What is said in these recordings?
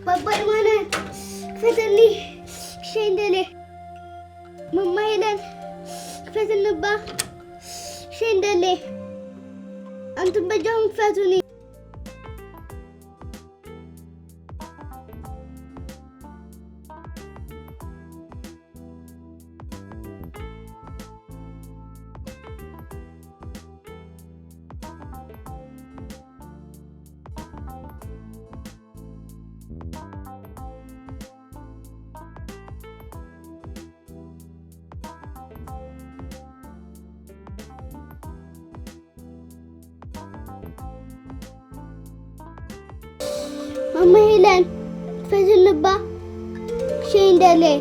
ባባ የማነ ክፈተኒ ክሸይን ደልየ። ማማ ሄለን ክፈተኒ እባ ክሸይን ደልየ። ኣንቱም በጃኹም ክፈቱኒ። ማማ ሄለን ፈዝንባ ክሸይን ደልየ።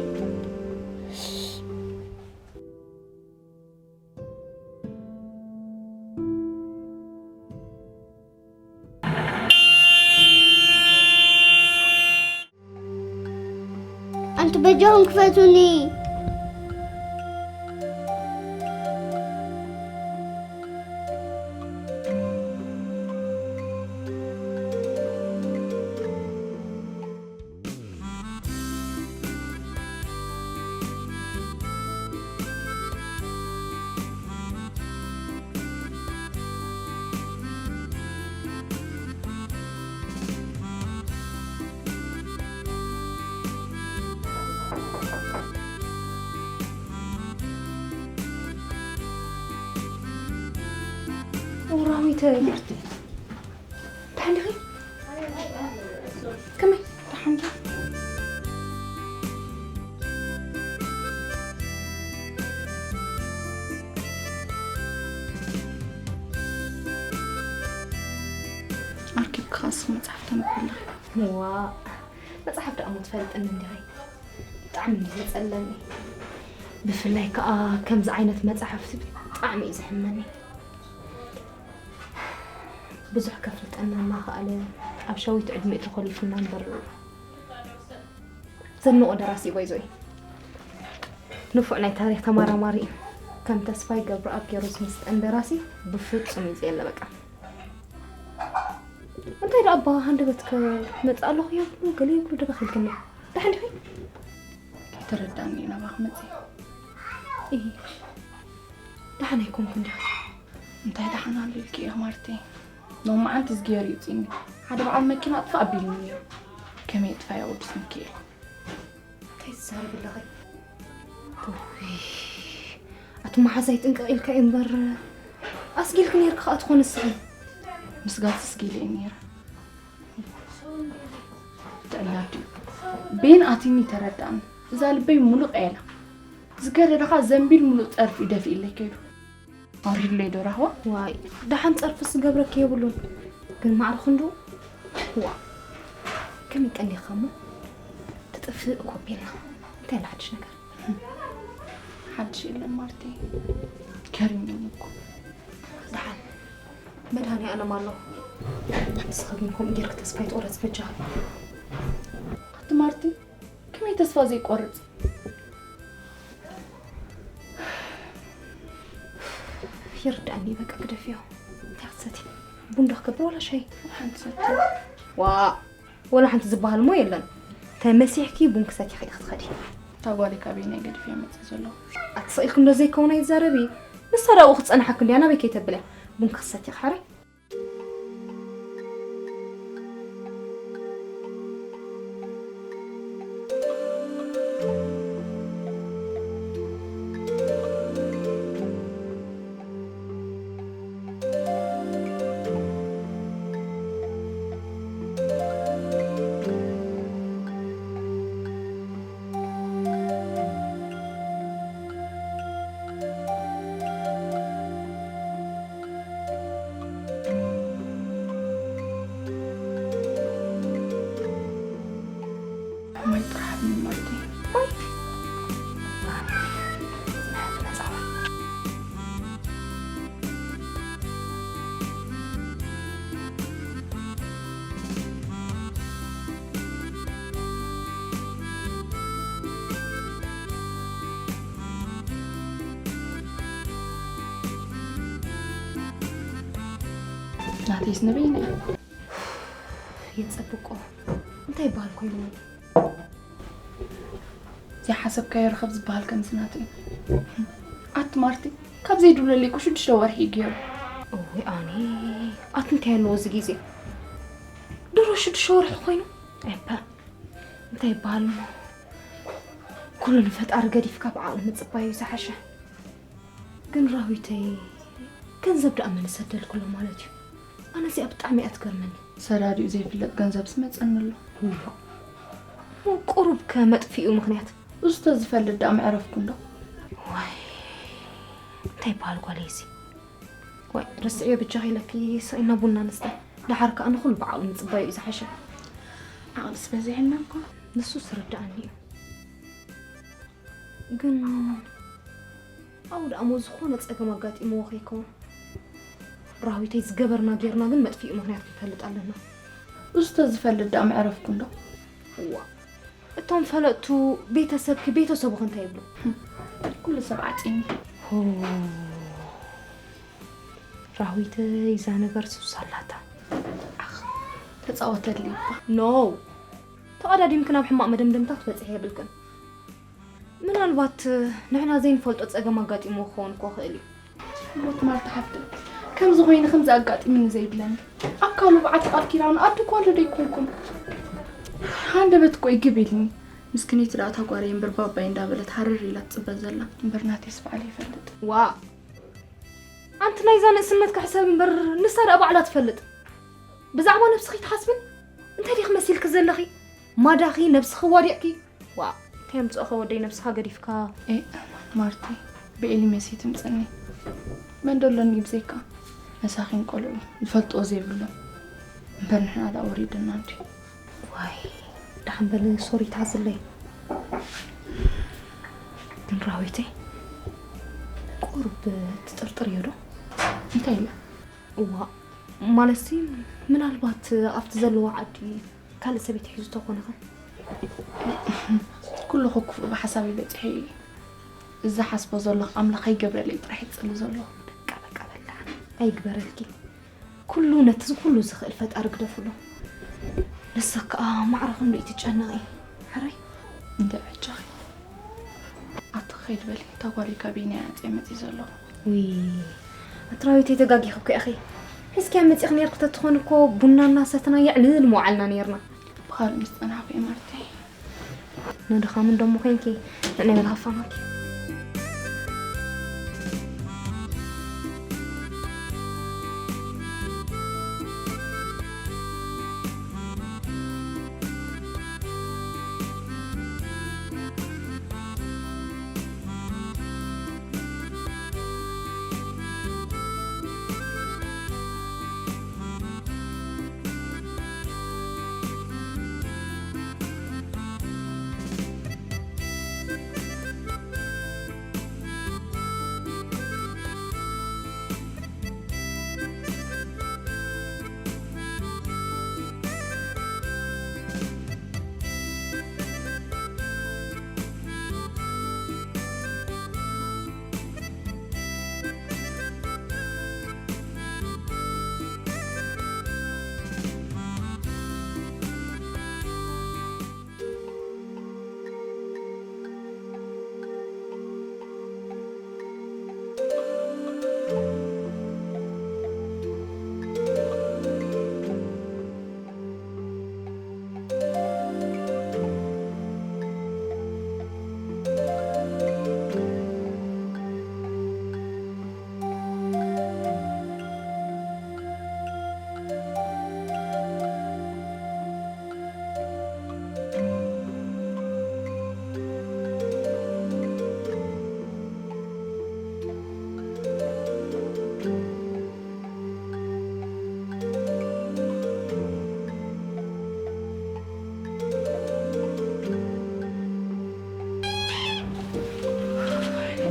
ኣንቱ በጃኹም ክፈቱኒ። ኦራዊተይ፣ ደሓን ዲኺ? ከመይ? ደሓን ዶ? ኣርኪብካ እስኺ መጽሓፍ ተንብብ ኣለኺ። ዋእ፣ መጽሓፍ ደኣ እሞ ትፈልጥኒ እንዲኺ። ብጣዕሚ እዩ ዘጸለኒ። ብፍላይ ከኣ ከምዚ ዓይነት መጻሕፍቲ ብጣዕሚ እዩ ዘሕመኒ። ብዙሕ ከፍልጠና እናኸኣለ ኣብ ሸዊት ዕድሚኡ ተኾሊፉና እምበር ዘንቑ ደራሲ እዩ ባይዞይ። ንፉዕ ናይ ታሪኽ ተመራማሪ እዩ። ከም ተስፋይ ገብረኣብ ገይሩ ዝምስጠን ደራሲ ብፍጹም እዩ ዘየለ በቃ። እንታይ ደኣ እባ ሃንደበትከ መጽእ ኣለኹ የብሉ ገለ የብሉ ደበኽ ኢልክኒ። ደሓን ዲኺ? ተረዳእኒ እዩ ናባኺ መጽእ። እይ፣ ደሓን ኣይኮንኩን ዲኺ? እንታይ ደሓን ኣሎ ኢልኪ ኢኺ ማርተይ? ሎማዓንቲ ዝገይሩ ይውፅኒ። ሓደ በዓል መኪና ኣጥፋእ ኣቢሉኒ ነይሩ። ከመይ የጥፋእ ያ ቅዱስ ሚካኤል? እንታይ ትዛረቢ ኣለኺ? ውይ፣ ኣቲ መሓዛይ ጥንቅቕ ኢልካ እዩ እምበር ኣስጊልኪ ነይርኪ ከኣ ትኾኒ እስኺ። ምስጋል ስስጊለ እየ ነይረ። ተዕላዲ ቤን ኣቲኒ ተረዳእኒ። እዛ ልበይ ሙሉቕ እያ ኢላ። ዝገደደኻ ዘንቢል ሙሉእ ጸርፊ እዩ ደፊእለይ ከይዱ። ኣውሪድለይ ዶ ራህዋ? ዋይ፣ ደሓን ጸርፍስ ዝገብረኪ የብሉን። ግን ማዕረ ክንዱ፣ ዋ፣ ከመይ ቀኒኻ እሞ? ትጥፍእ እኮ ኣቢልና። እንታይ ኣሎ ሓድሽ ነገር? ሓድሽ የለን ማርተይ። ከሪምኒ እኮ። ደሓን መድሃኒኣለም ኣሎ። ንስኺ ግን ከምኡ ጌርኪ ተስፋ ኣይትቑረጺ በጃኺ። ኣቲ ማርቲ፣ ከመይ ተስፋ ዘይቆርጽ? ይርዳእኒ፣ በቃ ግደፍዮ። እንታይ ክትሰቲ? ቡን ዶ ክገብር ዋላ ሻሂ? ሓንቲ ሰቲ። ዋ፣ ዋላ ሓንቲ ዝበሃል እሞ የለን። ተመሲሕኪ ቡን ክሰትዪ ኢኺ ክትኸዲ። እታ ጓለይ ካበይ ናይ ገድፍያ መጽእ ዘለኹ? ኣቲ ስቕ ኢልኪ እንዶ ዘይከውን ኣይትዛረቢ። ንሳ ዳኡ ክትጸንሓኪ እንድያ፣ ናበይ ከይተብልያ? ቡን ክሰትዪ ኢኺ ሓራይ? ማይ ጥራሕ ሃብኒ ማለተይ። ናተይስ ንበይነይ። የጸብቆ። እንተ እንታይ ይበሃል ኮይኑ? ዘይሓሰብካዮ ርኸብ ዝበሃል ከምዚ ናቱ እዩ። ኣቲ ማርቲ፣ ካብ ዘይድውለለይ እኮ ሽዱሽተ ወርሒ እዩ ገይሩ። እውይ ኣነ፣ ኣቲ እንታይ ኣለዎ እዚ ግዜ? ድሮ ሽዱሽተ ወርሒ ኮይኑ? ኤፐ፣ እንታይ ይበሃል እሞ? ኩሉ ንፈጣሪ ገዲፍካ ብዓቕሊ ምጽባይ እዩ ዝሓሸ። ግን ራዊተይ፣ ገንዘብ ደኣ መን ሰደልኩሎ ማለት እዩ? ኣነ እዚኣ ብጣዕሚ እያ ትገርመኒ። ሰዳዲኡ ዘይፍለጥ ገንዘብ ስመጸኒ ኣሎ። እሞ ቁሩብ ከ መጥፊኡ ምኽንያት? እሱ ተዝፈልጥ ደኣ መዕረፍኩ እንዶ። ዋይ፣ እንታይ ይበሃል ጓለይ እዚ? ዋይ፣ ርስዕዮ ብጃኺ ኢለኪ ስኢና ቡና ንስተ። ደሓር ከኣ ንኹሉ ብዓቕሊ ምጽባዩ እዩ ዝሓሸ። ዓቕሊ ስበዚሕና እኮ። ንሱ ስርድኣኒ እዩ። ግን ኣብኡ ደኣ እሞ ዝኾነ ጸገም ኣጋጢምዎ ከይከውን። ራዊተይ ዝገበርና ጌርና ግን መጥፊኡ ምኽንያት ክንፈልጥ ኣለና። እሱ ተዝፈልጥ ደኣ መዕረፍኩ እንዶ። እዋ፣ እቶም ፈለጥቱ ቤተሰብኪ ቤተሰቡኺ እንታይ ይብሉ? ኩሉ ሰብ ዓጺኒ። ሆ፣ ራዊተይ እዛ ነገር ሱስ ኣላታ። ኣኽ፣ ተጻወተሊ እባ። ኖ፣ ተቐዳዲምኪ ናብ ሕማቕ መደምደምታ ክትበጽሒ የብልክን። ምናልባት ንሕና ዘይንፈልጦ ጸገም ኣጋጢምዎ ክኸውን እኮ ይኽእል እዩ። እሞ ማርታ ሓፍተይ፣ ከምዚ ኮይኑ ከምዚ ኣጋጢሙኒ ዘይብለኒ፣ ኣብ ካልእ በዓቲ ቃል ኪዳኑ ኣዲ ጓሉ ዶ ኣይኮንኩን? ሃንደበት እኮ እዩ ግብ ኢልኒ። ምስኪነይቲ ደኣ እታ ጓለይ እምበር ባባይ እንዳበለት ሃረር ኢላ ትጽበ ዘላ። እምበር ናተይስ ባዕለይ ይፈልጥ። ዋ! ኣንቲ ናይዛ ንእስነትካ ሕሰብ እምበር ንሳ ደኣ ባዕላ ትፈልጥ። ብዛዕባ ነብስኺ ትሓስብን? እንታይ ዲኺ መሲልኪ ዘለኺ? ማዳኺ፣ ነብስኺ ዋዲዕኪ? ዋ፣ እንታይ ኣምጽኦኸ ወደይ ነብስኻ ገዲፍካ? ኤ፣ ማርቲ፣ ብኤሊ መሲ ትምጽኒ። መን ዶ ኣለኒ ብዘይካ? መሳኺን ቆልዑ ዝፈልጥዎ ዘይብሎም። እምበር ንሕና ደኣ ወሪድና እንድዩ። ዋይ፣ ደሓን በሊ ሶሪ ትሓዝለይ። ግን ራዊተይ፣ ቁሩብ ትጥርጥርዮ ዶ? እንታይ ኢላ? እዋ፣ ማለትሲ ምናልባት ኣብቲ ዘለዎ ዓዲ ካልእ ሰበይቲ ሒዙቶ ኮነ ኸ? ኩሉ ክፉእ ብሓሳበይ በጺሑ እዩ። እዚ ሓስቦ ዘለኹ ኣምላኽ ኣይገብረለይ ጥራሕ ይጽሊ ዘለኹ። በቃ፣ በቃ፣ በላ። ኣይግበረልኪ። ኩሉ ነቲ ኩሉ ዝኽእል ፈጣሪ ግደፍሉ። ንሳ ከኣ ማዕረ ክንደይ ትጨነቒ። ሕራይ። እንደ ዕጫኺ። ኣቲ ኸይድ በሊ፣ እታ ጓለይ ካበይ ናይ ኣጽየ መጺእ ዘለኹ። ውይ፣ ኣትራዊተይ ተጋጊኺ እኮ ኢኺ። ሒዝኪያ መጺእኺ ኔርኪ ተትኾኒ እኮ ቡና እናሰተና የዕልል ምውዓልና ኔርና። ብኻልእ ምስ ጸናሕኩ እየ ማርተይ። ንድኻም እንደሞ ኮይንኪ ንዕናይ በል ሃፋናኪ።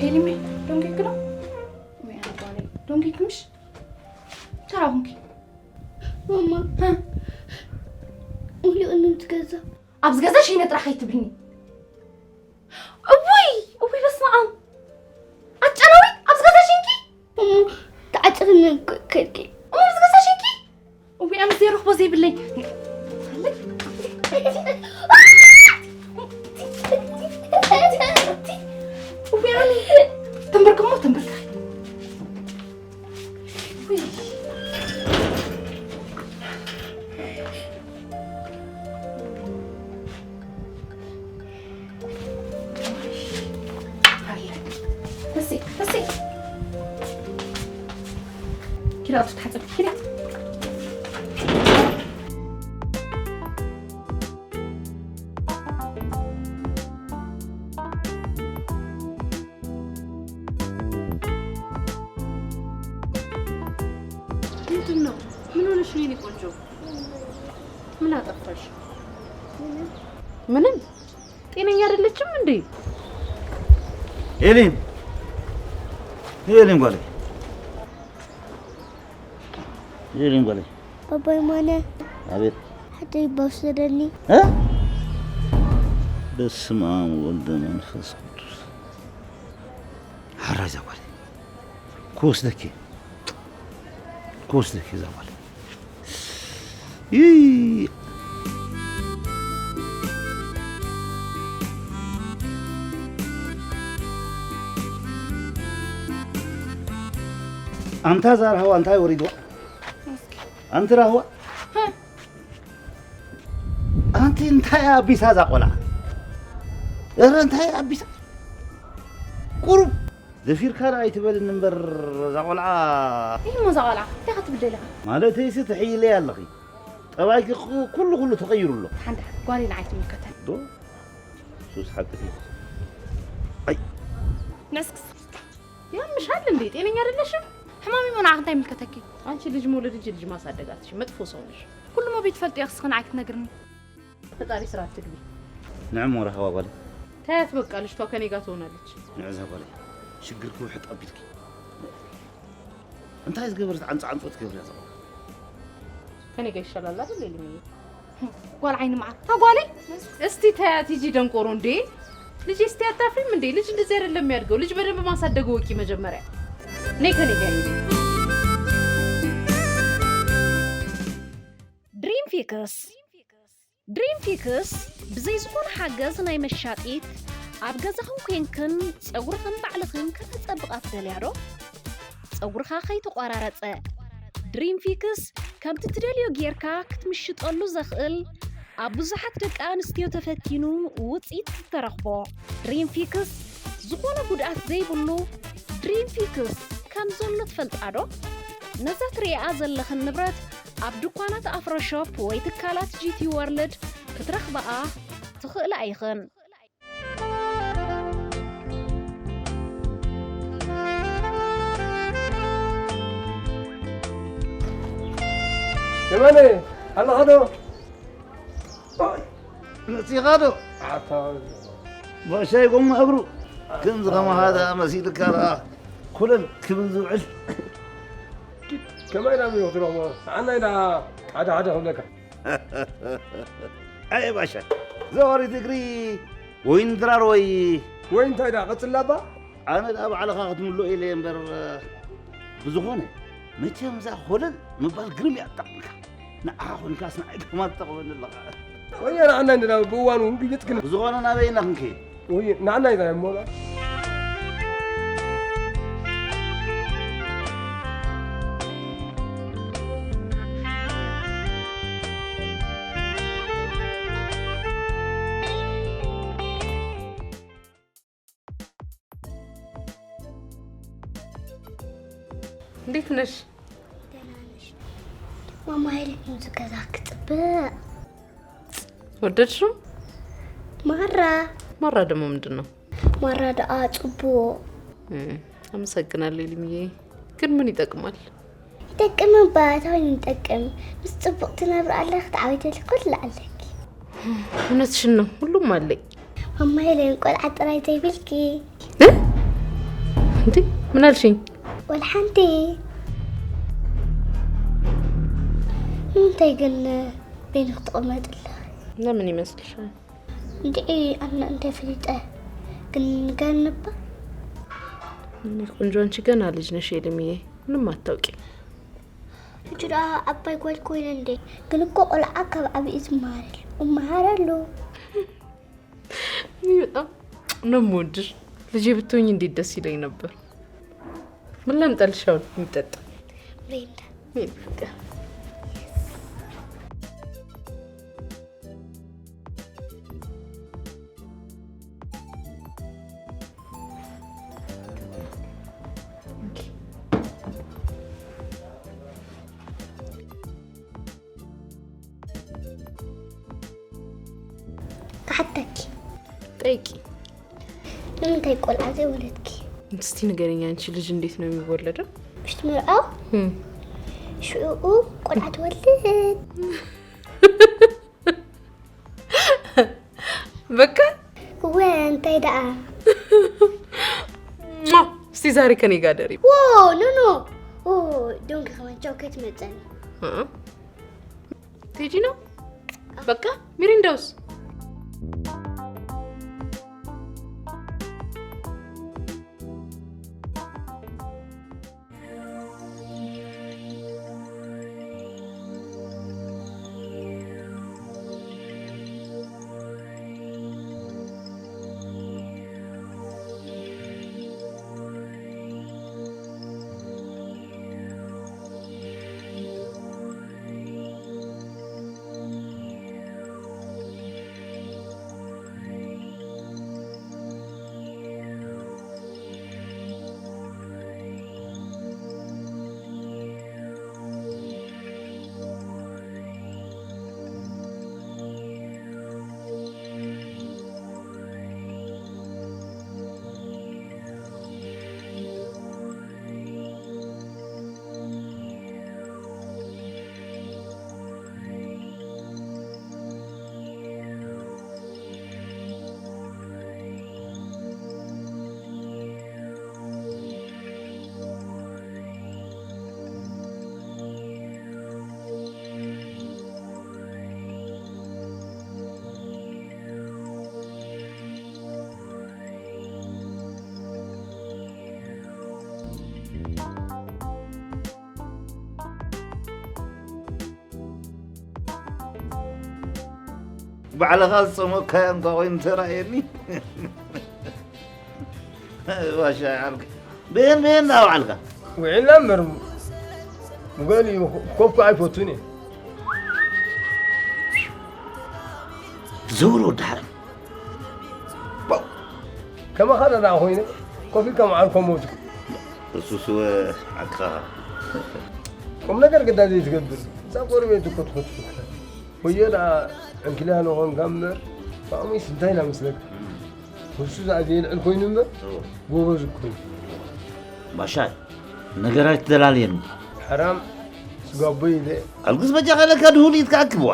ኤሊመይ፣ ደንጊኪ ዶ? ወይ ኣነ ጓለይ፣ ደንጊኪ ምሽ? እንታይ ደኣ ኾንኪ? ማማ፣ ሃ? ሙሉእ ንብቲ ገዛ። ኣብዚ ገዛ ሸይነ ጥራሕ ከይትብልኒ። እውይ፣ እውይ፣ በስመ ኣብ። ኣጨናዊት፣ ኣብዚ ገዛ ሸይንኪ? እሞ ተዓጽፍኒ እኮ ከድኪ። እሞ ኣብዚ ገዛ ሸይንኪ? እውይ፣ ኣነ ዘይረኽቦ ዘይብለይ። ውይ፣ ኣነ ተንበርክሞ ተንበርክኸ። ውይ። ሃለ። እሲ፣ እሲ። ኪዳ፣ እሱ ተሓጸብ፣ ኪዳ። ምንድን ነው? ምን ሆነሽ ነው የኔ ቆንጆ? ምን አጠፋሽ? ምንም። ጤነኛ አይደለችም እንዴ? ኤሊን፣ ኤሊን ጓለይ፣ ኤሊን ጓለይ። ባባይ ማነ። አቤት። ሓደ ይባ ውሰደኒ። እ? በስመ አብ ወወልድ ወመንፈስ ቅዱስ። ሐራይ እዛ ጓለይ። ክወስደኪ፣ ክወስደኪ እዛ ጓል። ይይ። ኣንታ እዛ ራህዋ እንታይ ወሪድዋ? ኣንቲ ራህዋ? ኣንቲ እንታይ ኣቢሳ እዛ ቆልዓ? እረ እንታይ ኣቢሳ? ቁሩብ ደፊርካ ደኣ ኣይትበልኒ እምበር፣ እዛ ቆልዓ። ይህ እሞ እዛ ቆልዓ እንታይ ክትብል ደሊኻ? ማለተይሲ ትሕይለይ ኣለኺ። ጠባይኪ ኩ-፣ ኩሉ ኩሉ ተቐይሩ ኣሎ። ሓንዳ ጓለይ ንዓይ ትምልከተኒ። ዶ? ሱስ ሓቂ። ኣይ። ነስክስ። ያምሻል እንዴ? ጤነኛ አይደለሽም? ሕማም እሞ ንዓኺ እንታይ ይምልከተኪ? አንቺ ልጅ መውለድ እንጂ ልጅ ማሳደግ አትችይም። መጥፎ ሰው ነሽ። ኩሉ እሞ ቤት ፈልጡ እያ፣ ክስኺ ንዓይ ክትነግርኒ። ፈጣሪ ስራ አትግቢ። ንዕሞ ረሃዋ ጓለይ። ታያት በቃ ልጅቷ ከኔ ጋር ትሆናለች። ንዕዛ ጓለይ ሽግር ክውሕጥ ኣቢልኪ እንታይ ዝገበርት ዓንጻ ዓንጾ ትገብር እያ ዘቕላ። ከኔ ጋር ይሻላል አይደል ኤልምዬ? ጓል ዓይኒ መዓር። ታ ጓለይ እስቲ ታያት ሂጂ ደንቆሮ እንዴ። ልጅ እስቲ አታፍሪም እንዴ? ልጅ እንደዚህ አይደለም የሚያድገው። ልጅ በደንብ ማሳደግ ወቂ መጀመሪያ። ነይ ከኔ ጋር ሂጂ። ድሪም ፊክስ። ድሪም ፊክስ ብዘይ ዝኾነ ሓገዝ ናይ መሻጢት፣ ኣብ ገዛኽን ኮንክን ጸጉርኽን ባዕልኽን ከተጸብቓ ትደልያ ዶ? ጸጉርኻ ከይተቖራረጸ። ድሪም ፊክስ ከምቲ ትደልዮ ጌርካ ክትምሽጠሉ ዘኽእል፣ ኣብ ብዙሓት ደቂ ኣንስትዮ ተፈቲኑ ውጽኢት ዝተረኽቦ። ድሪም ፊክስ ዝኾነ ጉድኣት ዘይብሉ ድሪም ፊክስ ከም ዘሎ ትፈልጣ ዶ? ነዛ ትርእያ ዘለኽን ንብረት ኣብ ድኳናት ኣፍሮ ሾፕ ወይ ትካላት ጂ ቲ ወርልድ ክትረኽባኣ ትኽእላ ኢኽን። የማነ፣ ኣለኻ ዶ? ኦይ፣ መጺኻ ዶ? ኣታ። ባሻይ ጎማ እግሩ ከምዚ ከማኻ ደኣ መሲልካ ደኣ ኮለል ክብል ዝውዕል። ከመይ ኢላ እሞ ክትረኽቦ? ንዓናይ ደኣ ሓደ ሓደ ክብለካ። ኣየ ባሻ፣ ዘዋሪት እግሪ ወይን ድራር ወይ። ወይ እንታይ ደኣ ቀጽላ እባ? ኣነ ደኣ ባዕልኻ ክትምልኦ ኢለ እየ እምበር፣ ብዝኾነ መቸም እዛ ኮለል ምባል ግርም እያ ትጠቕመካ። ንዓኻ ኮንካስ ንዓይ ከማን ትጠቕመኒ ኣለኻ። ወይ ንዓና እንድና ብእዋኑ እውን ግልብጥ ክን-። ብዝኾነ ናበይ ኢና ክንከይድ? ወይ ንዓና ኢና እሞ። እንዴት ነሽ? ደህና ነሽ? ማማ፣ ሄለን እዚ ገዛ ክጽብቕ። ወደድሽው? ማራ። ማራ ደግሞ ምንድን ነው? ማራ ደኣ ጽቡቕ። እም፣ ኣመሰግናለሁ ኤልምዬ። ግን ምን ይጠቅማል? ይጠቅም እባ፣ እንታይ ይጠቅም? ምስ ጽቡቕ ትነብሪ ኣለኺ፣ ክትዓወቲ ኩሉ ኣለኪ። እውነትሽን ነው፣ ሁሉም አለኝ። ማማ ሄለን ቆልዓ ጥራይ ዘይብልኪ። እ? እንዴ፣ ምን አልሽኝ? ወላ ሓንቲ። ንምንታይ ግን በይንኺ ትቕመጢ ኣለኺ? ለምን ይመስልሻል? እንድዒ ኣነ እንታይ ፈሊጠ ግን ንገርኒ እባ። እኔ ቆንጆ፣ አንቺ ገና ልጅ ነሽ ኤልምዬ፣ ምንም አታውቂም። ጅራ ዓባይ ጓል ኮይነ እንዴ? ግን እኮ ቆልዓ ካብ ዓብዪ ዝመሃር የለ። እመሃረሉ። እኔ በጣም ነው የምወድሽ። ልጄ ብትሆኝ እንዴት ደስ ይለኝ ነበር። ምን ላምጣልሽ አሁን የሚጠጣ? ምሬንዳ። የኔ ፍቅር። ክሓተኪ። ጠይቂ። ንምንታይ ቆልዓ ዘይወለድኪ? እስቲ ንገረኝ፣ አንቺ ልጅ እንዴት ነው የሚወለደው? ምሽ ትምርዓው? እም። ሽዑኡ ቆልዓ ትወልድ። በቃ እወ እንታይ ደኣ? ሟ! እስቲ ዛሬ ከኔ ጋር ደሪ። ዎ ኖ ኖ ኦ ዶንኪ ከማን ቻው ከይትመፀኒ። ትሄጂ ነው? በቃ ሚሪንዳውስ? ባዕልኻ ዝፀመቕካዮ እንኳ ኮይኑ ተራእየኒ። ባሻ ዓርኪ፣ ብሄን ብሄን እናበዓልካ። ውዒልና እምበር፣ ብገሊኡ ኮፍ ከዓ ኣይፈቱን እየ። ዘውሮ ዳሕር ከማኻ ደኣ ኮይነ ኮፍ ኢልካ መዓልኮ ሞቱ። እሱስ ወ ዓካ። ቁም ነገር ግዳ ዘይትገብር እዛ ጎረቤት እኮ ትፈትሑካ። ወዮ ደኣ ዕንክልያ ንኾንካ እምበር ብኣሙስ እንታይ ኢና መስለካ? ንሱ ደኣ ዘይልዕል ኮይኑ እምበር ጎበዝ እኮ እዩ። ባሻይ፣ ነገር ኣይትደላልየኒ። ሓራም ስጋቦ ኢለ ኣልግስ በጃኻ ኢለካ ድሁል ኢትካ ኣክብዋ።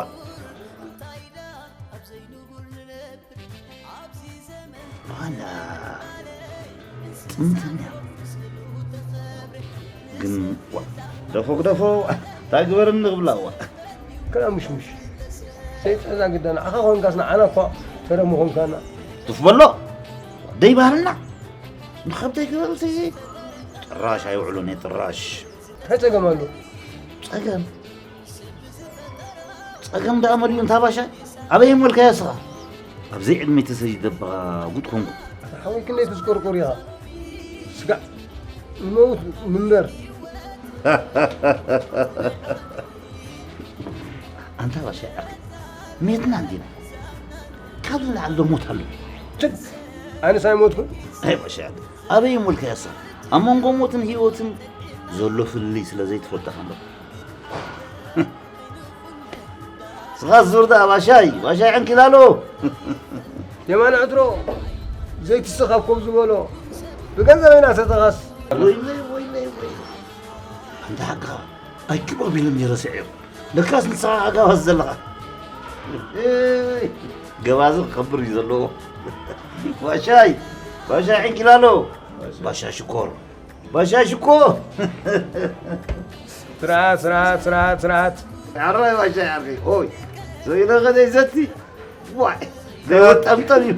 ኣላ ጥምተኛ ግን ዋ፣ ደፎ ግደፎ እንታይ ግበርኒ ክብላ ዋ። ከላ ምሽምሽ ሰይጣና ግዳ ንዓኻ ኮንካስ ንዓና እኳ ፈረ ምኾንካና። ቱፍ በሎ ደይ ባህልና ንኸብደይ ግበርልቲ ጥራሽ ኣይውዕሉን እየ ጥራሽ። እንታይ ጸገም ኣሎ? ጸገም ጸገም ደኣ መሊኡ እንታ ባሻ ኣበይ ሞልካዮ ስኻ? ኣብ ዘይዕድመይ ተሰይደ እባ ጉድ ኮንኩ። ኣታ ሓወይ ክንደይ ትዝቆርቆር ኢኻ? ስጋዕ ንመውት ምንበር። ኣንታ ባሻ ዓርኪ ሜትና እንዲና ካብ ንላዕሊ ዶ ሞት ኣሎ? ትግ ኣነስ ኣይሞትኩን። ኣይ ባሻ ኣበይ ሞልካዮ ስኻ? ኣብ መንጎ ሞትን ህይወትን ዘሎ ፍልልይ ስለ ዘይትፈልጥ ኢኻ እምበር። ስኻ ዙር ደኣ ባሻይ ባሻይ ዕንኪላሎ። የማነ ዕትሮ ዘይትስኻብ ኮብ ዝበሎ ብገንዘበይ ናሰተኻስ። ወይለይ ወይለይ ወይ ኣንታ ሓቅኻ ኣይክበብ ኢሎም ነይረ ስዒሩ። ለካስ ንስኻ ኣጋባዝ ዘለኻ። እይ፣ ገባዚ ክኸብር እዩ ዘለዎ። ባሻይ ባሻይ ዕንኪላሎ። ባሻ ሽኮር ባሻ ሽኮ። ስርዓት ስርዓት ስርዓት ስርዓት። ዓራይ ባሻይ ዓርከይ ኦይ። ዘይነኸደ ይዘቲ ዋይ ዘይወጣምጠም እዩ።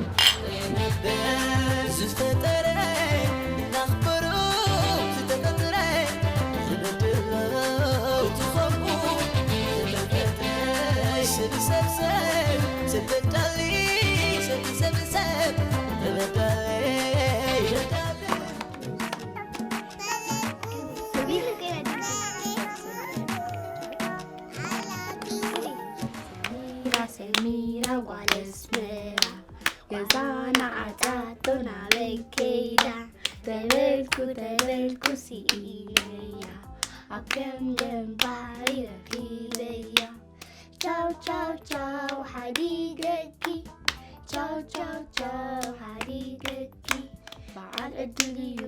ዝፈጠረ ናኽበሮ ዝተፈጥረ ዝብድሎ እቲ ኸምኡ ገዛና ዓጻቶ ናበይ ከይዳ? ተበልኩ ተበልኩ ስኢነያ፣ ኣብ ገምገም ባሕሪ ረኺበያ። ቻው ቻው ቻው ሓዲገኪ፣ ቻው ቻው ቻው ሓዲገኪ። በዓል ዕድል እዩ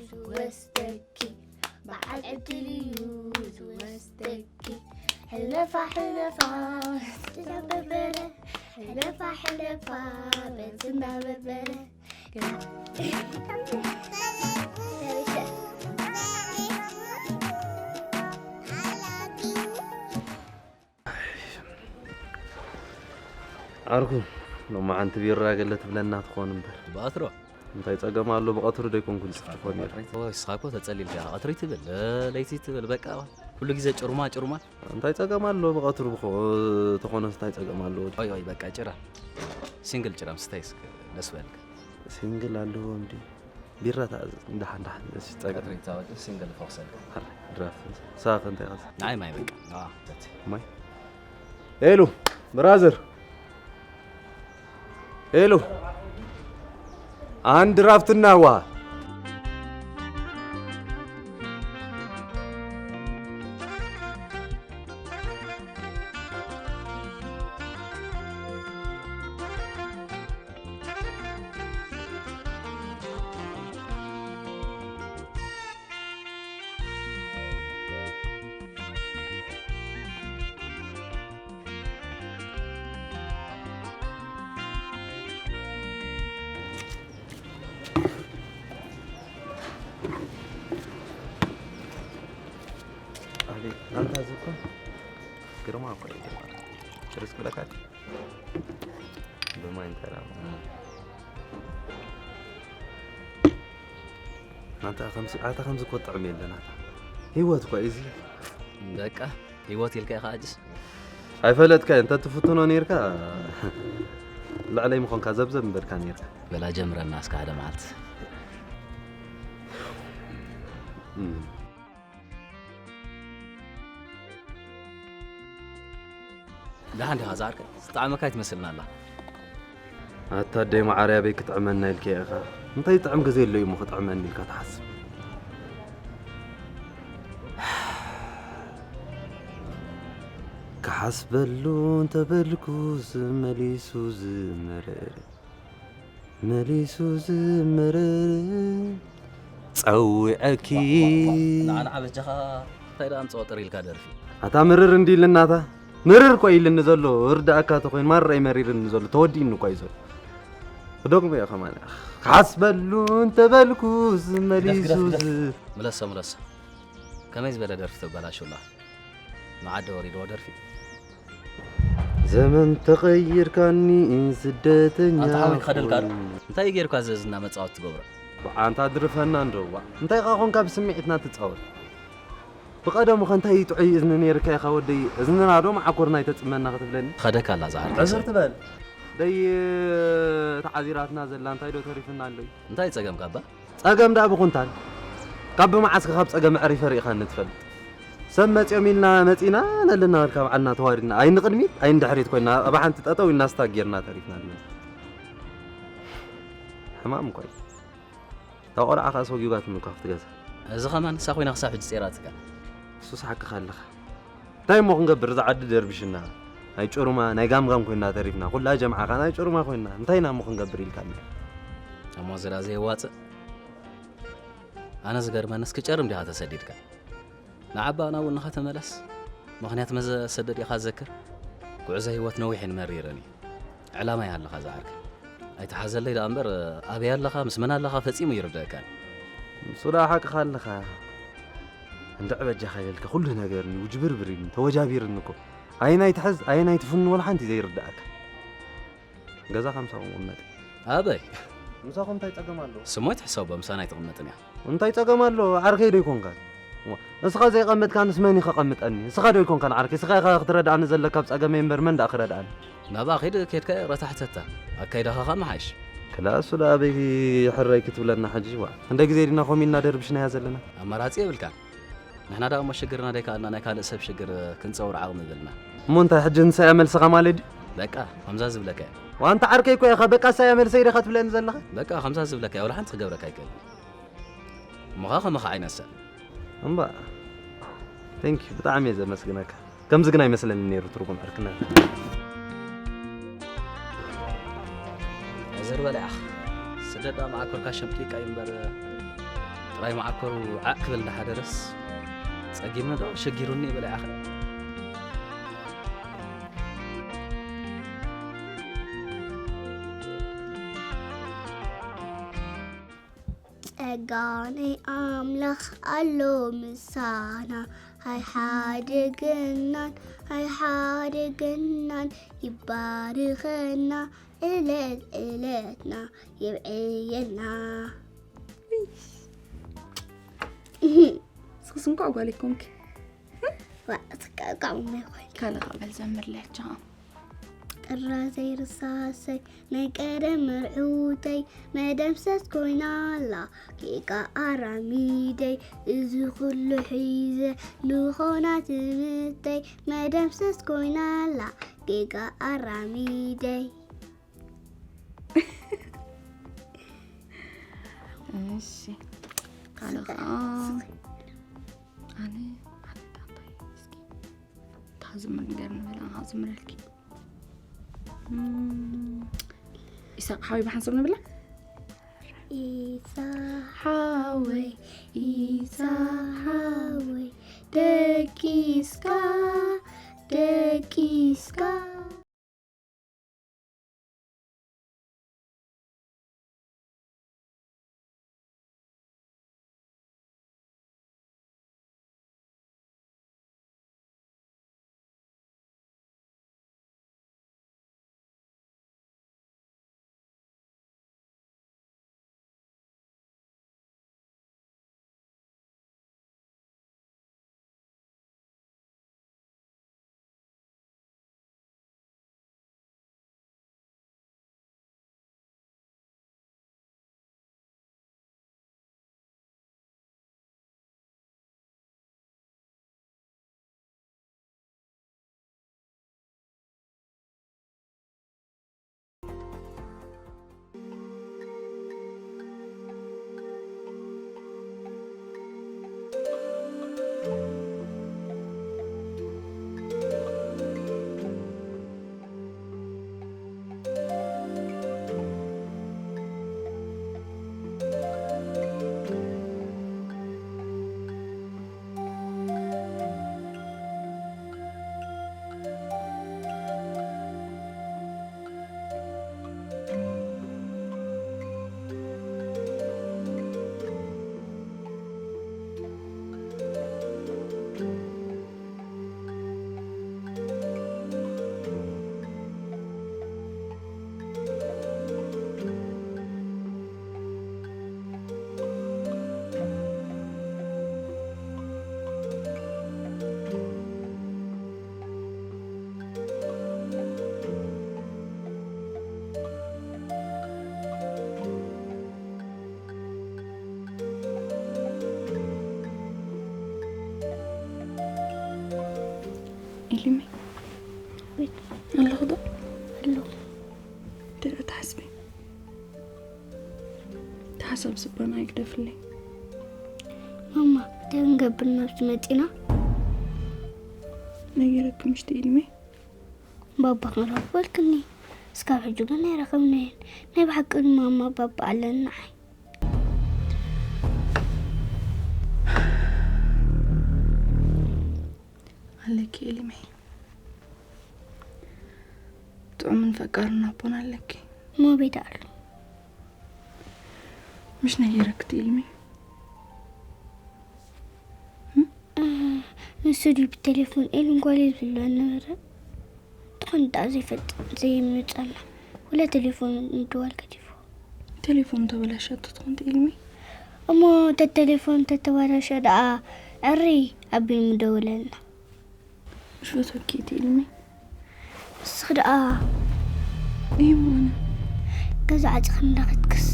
ዝወስደኪ፣ በዓል ዕድል እዩ ዝወስደኪ። ሕለፋ ሕለፋ በበረ፣ ሕለፋ ሕለፋ በዝና በበረ። ዓርኩ፣ ሎማዓንቲ ቢራ ገለ ትብለና ትኾን እምበር። ብቐትሮ? እንታይ ጸገም ኣሎ፣ ብቐትሩ ዶ ኣይኮንኩን ዝጽሕፎ ነይረ? ኦይ፣ ንስኻ እኮ ተጸሊልካ ኢኻ። ቀትሪ ትብል፣ ለይቲ ትብል፣ በቃ ኩሉ ግዜ ጭሩማ፣ ጭሩማ። እንታይ ጸገም ኣሎ፣ ብቐትሩ ብኸ-፣ ተኾነስ እንታይ ጸገም ኣሎ? ኦይ፣ ኦይ፣ በቃ ጭራ። ሲንግል ጭራ ምስታይ እስከ ደስ በልካ። ሲንግል ኣለዎም ድዩ? ቢራ ተኣዘዝ፣ እንዳሓን፣ እንዳሓን፣ እሺ፣ ጸገም። ቀትሪ ተወዲ ሲንግል ፈኽሰል። ሓር፣ ድራፍት፣ ንሳ ከ እንታይ ኸ? ናይ ማይ በቃ። ኣዎ፣ ሰቲ። ማይ? ኤሉ፣ ብራዘር። ኤሉ። አንድ ድራፍትና ውሃ። ኣቤት፣ ኣንታ እዚ እኮ ግርማ እኮ እዩ። ግርማ። ጭርስ ክብለካ ድዩ? ብማይ እንተላ። ናታ ከምዚ፣ ኣታ ከምዚ እኮ ጥዕም የለን ኣታ። ህይወት እኮ እዩ እዚ። በቃ፣ ህይወት ኢልካ ኢኻ ሕጅስ? ኣይፈለጥካዮ፣ እንተ ትፍትኖ ነይርካ፣ ልዕለይ ምኾንካ ዘብዘብ ምበልካ ነይርካ። በላ ጀምረና እስከ ሓደ መዓልቲ። እም። ደሓን ዲኻ ዝዓርከይ? ዝጠዓመካ ኣይትመስልን ኣላ። ኣታ ኣደይ መዓርይ ኣበይ ክጥዕመና ኢልካዮ ኢኻ? እንታይ ዝጥዕም ግዜ ኣሎ እሞ ክጥዕመኒ ኢልካ ትሓስብ? ክሓስበሉ እንተበልኩስ መሊሱ ዝመረረ፣ መሊሱ ዝመረረ ጸዊዐኪ። ንዓ ንዓ በጃኻ እንታይ ደኣ ኣምጽኦ ጥር ኢልካ ደርፊ። ኣታ ምርር እንዲ ኢልናታ። ምርር እኮ ኢልኒ ዘሎ፣ እርዳእካ ተኾይኑ ማራ እዩ መሪርኒ ዘሎ፣ ተወዲእኒ እኮ እዩ ዘሎ። ክደግሞ እየ ከማን። ክሓስበሉ እንተበልኩስ መሊሱ ግደፍ፣ ግደፍ፣ ዝ- ግደፍ። ምለሶ፣ ምለሶ። ከመይ ዝበለ ደርፊ ተበላሽው ኣለኻ? መዓደ ወሪድዎ ደርፊ። ዘመን ተቐይርካኒ ስደተኛ ኣንታ ሓወይ ክኸደልካ ዶ? ኮይን። እንታይ እዩ ጌርካ እዚ ዝና መጻወት ትገብሮ? ኣንታ ድርፈና እንዶ፣ ዋ። እንታይ ኢኻ ኾንካ ብስምዒትና ትጻወት? ብቐደሙ ኸ እንታይ ጥዑይ እዝኒ ነይርካ ኢኻ ወደይ? እዝንና ዶ መዓኮርና ኣይተጽመና ክትብለኒ? ኸደካ ኣላ ዝዓርከይ ሕስር ሰብ። ትበል። ደይ ተዓዚራትና ዘላ እንታይ ዶ ተሪፍና ኣሎ እዩ? እንታይ ጸገምካ እባ? ጸገም ደኣ ብኹንታን። ካብ ብመዓስከ ካብ ጸገም ኣዕሪፈ ርኢኻኒ ትፈልጥ? ሰብ መጺኦም ኢልና መጺና ነለና በልካ በዓልና ተዋሪድና። ኣይንቕድሚት ኣይንድሕሪት ኮይና ኣብ ሓንቲ ጠጠው ኢልና ስታክ ጌርና ተሪፍና ኣለና። ሕማም እኮ እዩ። እታ ቆልዓ ከኣ ሰጒጓትኒ እኳ ኣብቲ ገዛ። እዚ ኸማን ንሳ ኮይና ክሳብ ሕጂ ጸይራትካ። እሱስ ሓቅኻ ኣለኻ። እንታይ እሞ ክንገብር፣ እዛ ዓዲ ደርቢሽና፣ ናይ ጭሩማ ናይ ጋምጋም ኮይና ተሪፍና፣ ኩላ ጀምዓ ከኣ ናይ ጭሩማ ኮይና፣ እንታይ ኢና እሞ ክንገብር ኢልካኒ? እሞ ዝላ ዘየዋጽእ? ኣነ ዝገርመንስ ክጨርም ዲኻ ተሰዲድካ? ንዓባ ናብኡ ንኸተመለስ ምኽንያት መዘሰደድ ኢኻ ዘክር። ጉዕዞ ህይወት ነዊሕን መሪርን እዩ። ዕላማ ይሃልኻ ዝዓርከይ። ኣይትሓዘለይ ደኣ እምበር ኣበይ ኣለኻ ምስ መን ኣለኻ ፈጺሙ ይርደእካን። ንሱ ደኣ ሓቅኻ ኣለኻ። እንድዒ በጃኻ ኢለልካ ኩሉ ነገር ውጅብርብር ኢሉኒ ተወጃቢርኒ እኮ። ኣየናይ ትሕዝ ኣየናይ ትፍኑ ወላ ሓንቲ ዘይርድኣካ። ገዛ ከምሳኹም ቅመጥ። ኣበይ? ምሳኹም እንታይ ጸገም ኣለዎ? ስሞይ ትሕሰቦ ምሳና ኣይትቕመጥን እያ። እንታይ ጸገም ኣሎ? ዓርከይ ዶ ኣይኮንካን? እዋ፣ ንስኻ ዘይቐመጥካንስ መን እዩ ከቐምጠኒ? ንስኻ ዶ ኣይኮንካን ዓርከይ? ንስኻ ኢኻ ክትረድኣኒ ዘለካ ኣብ ጸገመይ እምበር መን ደኣ ክረድኣኒ? ናብኣ ኸይድ ኬድካ ረታሕተታ ኣካይዳኻ ኸኣ ምሓይሽ። ክላእ እሱ ደኣ ኣበይ ሕረይ ክትብለና ሕጂ? ዋ፣ ክንደይ ግዜ ዲና ከምኡ ኢልና ደርቢሽናያ ዘለና? ኣማራጺ የብልካን። ንሕና ደኣ እሞ ሽግርና ደይከኣልና ናይ ካልእ ሰብ ሽግር ክንጸውር ዓቕሚ የብልና። እሞ እንታይ ሕጂ ንሳ እያ መልስኻ ማለት ድዩ? በቃ፣ ከምዛ ዝብለካ እየ። ዋንታ ዓርከይ እኮ ኢኻ፣ በቃ ሳያ መልሰይ ዲኻ ትብለኒ ዘለኻ? በቃ ከምዛ ዝብለካ እያ፣ ወላ ሓንቲ ክገብረካ ኣይክእልን። እሞ ኸዓ ከማኻ ኣይነስእ። እምባ፣ thank you፣ ብጣዕሚ እየ ዘመስግነካ። ከምዚ ግን ኣይመስለኒ ነይሩ ትርጉም ዕርክና። ዘርበላ ኢኻ። ስደዳ መዓኮርካ ሸምጢቃ እዩ እምበር፣ ጥራይ መዓኮሩ ዓዕ ክብል እንዳሓደረስ፣ ጸጊምኒ ዶ ሸጊሩኒ ይበላ ኢኻ። ጸጋ ናይ ኣምላኽ ኣሎ ምሳና፣ ኣይሓደገናን፣ ኣይሓደገናን፣ ይባርኸና፣ ዕለት ዕለትና የብዕየና። ስኽስ እንኳዕ ጓል ይኮንኪ። ዋ፣ ትቃቃሙ ይኾን። ካልእ ኸዓ በል ዘምር ለቻ። ጥራ ዘይርሳሰይ ናይ ቀደም መርዑተይ፣ መደምሰስ ኮይና ኣላ ጌጋ ኣራሚደይ። እዚ ኩሉ ሒዘ ንኾና ትምተይ፣ መደምሰስ ኮይና ኣላ ጌጋ ኣራሚደይ። እሺ፣ ካልእ ስቀ-፣ ኸዓ ስቀ-፣ ኣነ፣ ኣነ እንታይ እስኪ፣ እታ ዝምር ነገር ንበላ፣ ኣነ ዝምረልኪ። እም፣ ኢሳቅ ሓወይ ብሓንሳብ ንብላ። ኢሳቅ ሓወይ፣ ኢሳቅ ሓወይ፣ ደቂስካ፣ ደቂስካ። ኢሊመይ። ኣቤት። ኣለኹ ዶ? ኣለኹ። እንታይ ትሓስቢ? ተሓሳብ ስባና ኣይግደፍለይ። ማማ፣ እንታይ ክንገብር ናብዚ መፂና? ነጊረኪ ምሽቲ ኢሊመይ? ባባ ክንረኽቦ ኢልክኒ። እስካብ ሕጂ ግን ኣይረኸብናዮን። ናይ ብሓቂ ግን ማማ ባባ ኣለኒ ንዓይ። ኣለኪ ኢሊመይ። ጥዑምን ፈቃርን ኣቦን ኣለኪ። እሞ ቤት ኣሎ። ምሽ ነጊረኪ ኢሊመይ? እም? እ፣ ንሱ ድዩ ብቴሌፎን ኤልን ጓለይ ዝብሎ ነበረ? ትኾን ደኣ ዘይፈልጥ ዘይምጸና። ወላ ቴሌፎን ምድዋል ገዲፉ። ቴሌፎን ተበላሸቶ ትኾን ኢልሚ? እሞ ተቴሌፎን ተተበላሸ ደኣ ዕሪ ኣቢሉ ምደወለልና። ሽፈት ወኪት ኢልሚ? እስኺ ደኣ እሞ ኣነ ገዛ ዓጺኺ እንዳኸድክስ?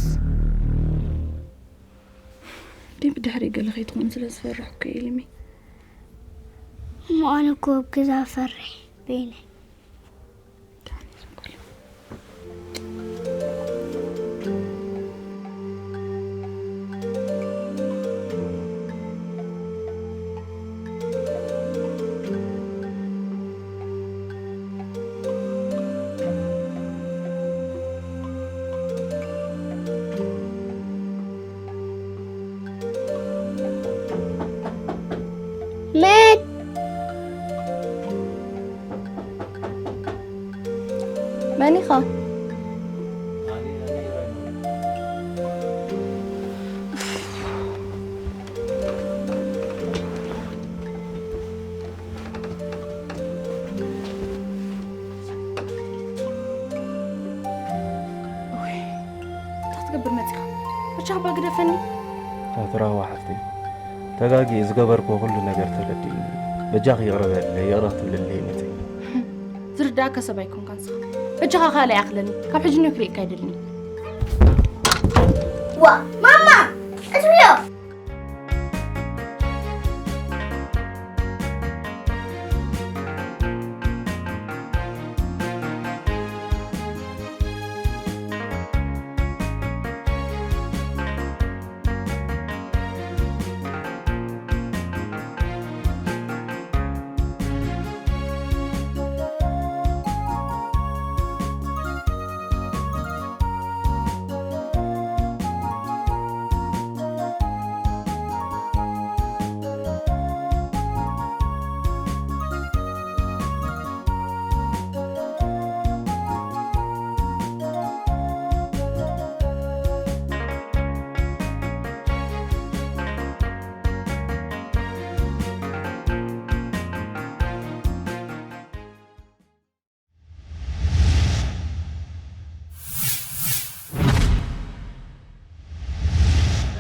ደይ ብድሕሪ ገለ ከይትኾን ስለ ዝፈራሕኩ ኢልሚ። እሞ ኣነ እኮ ኣብ ገዛ ፈርሕ በይነይ። ዳኒ ዝም በል። ብቻ እባ ግደፈኒ። ታትራዋ ሓፍቲ፣ ተጋጊ ዝገበርኩ ኩሉ ነገር ተረዲእኒ። በጃኺ ይቕረ በልለይ፣ ይቕረ ክትብልለይ ነቲ ዝርዳእካ ሰብ ኣይኮንካን ንስኻ። በጃኻ ካልእ ይኣኽለኒ። ካብ ሕጂ ንዮ ክርእየካ ኣይደልን። ዋ ማማ፣ እትብዮ